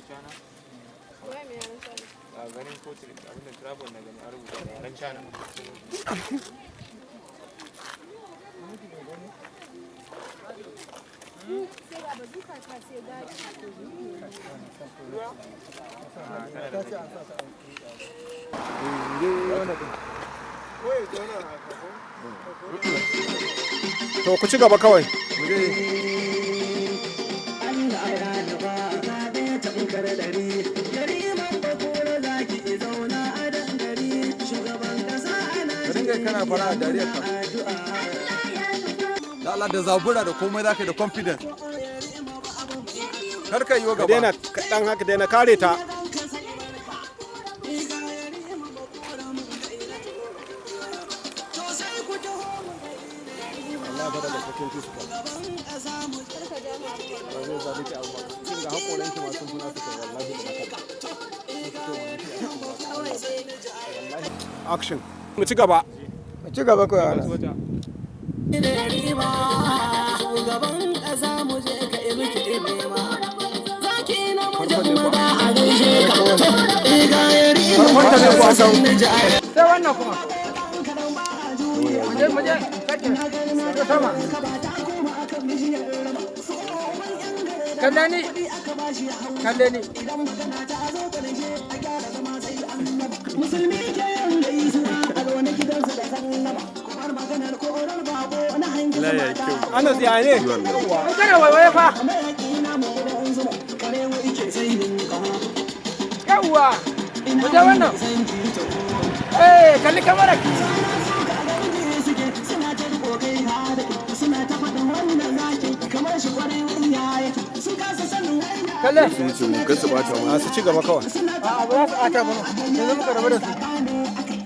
China. A ganin kotu abin da travel na gani an rubuta da yaren China. To, ku ci gaba kawai. Allah ya nufa zaɓe tamkar ɗari. Yariman Bakura zaki zauna a dangare. Shugaban ƙasa a Ka dinga kana fara a dariyar ka. addu'a. Da Allah, da zabura da komai zaka yi da confidence. Kar ka yi wa Ka gaba. daina kaɗan haka, daina kare ta. Wallahi fa daga cikin tuska. Ba zai zabi ki abu ba. Kin ga hakoran ki ma sun fi nasu kai, wallahi da maka. Action. Mu ci gaba. Mu ci gaba kawai, Anas. Shugaban ƙasa, mu je ka yi miki nema. Zaki na mujin maza, a gaishe ka. Ga yarima. Farkon ta ne kuwa sau. Sai wannan kuma. Muje, muje, kake. To sama. Kalle ni. Kalle ni. Musulmi ke yin gaisuwa a zaune gidansu da sallama. Kumar maganar korar bako na hangi zama ta. Anas, ya ne? In kana waiwaye fa. Mayaki na mu gidan zuma kare mu ike sai min kaho. Yawwa. Muje wannan. Eh, kalli kamara. Suna ta riko kai da suna ta faɗin wannan zaki kamar shi kwarai wuya yake sun kasa sanin wani. Kalle. A su ci gaba kawai. A'a, ba za su ata mana. Yanzu muka rabu da su.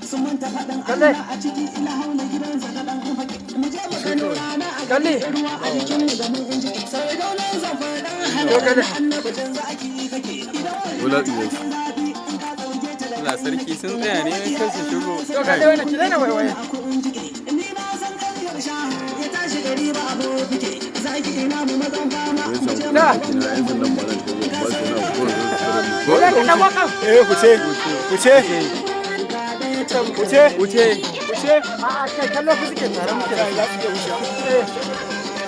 Sun manta faɗin Kalle. Allah a ciki ila hauna gidansa da ɗan fake mu je mu gano rana a Kalle. ruwa a jikin mu da mun inji sai daular zafin dan To kalle. annabi jan zaki kake idan wani zafi in ka ɗauke ta da Allah sarki, sun tsaya ne kan su shigo. To kalle wannan, ki daina waiwaye. ni na san karyar sha ya tashi gari ba abu fike zaki ina mu mazan fama mu je mu Da. Kalle ka ɗago kan. Eh, ku ce. Ku ce. Ku ce. Wuce. Ku ce. A'a, kai kallo ku suke tare muke da Za su iya wucewa. su. Eh.